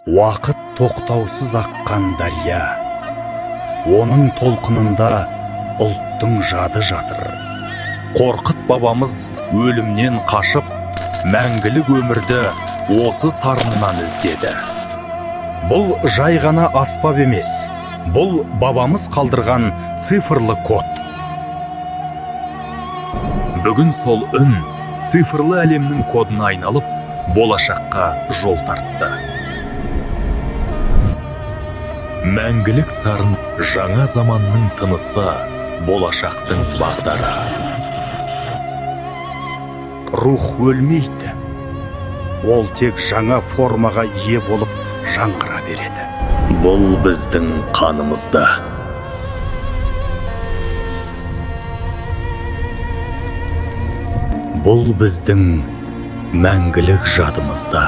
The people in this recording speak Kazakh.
Уақыт тоқтаусыз аққан дария. Оның толқынында ұлттың жады жатыр. Қорқыт бабамыз өлімнен қашып, мәңгілік өмірді осы сарыннан іздеді. Бұл жай ғана аспап емес, бұл бабамыз қалдырған цифрлы код. Бүгін сол үн цифрлы әлемнің кодына айналып, болашаққа жол тартты. Мәңгілік сарын, жаңа заманның тынысы, болашақтың бағдары. Рух өлмейді. Ол тек жаңа формаға ие болып жаңғыра береді. Бұл біздің қанымызда. Бұл біздің мәңгілік жадымызда.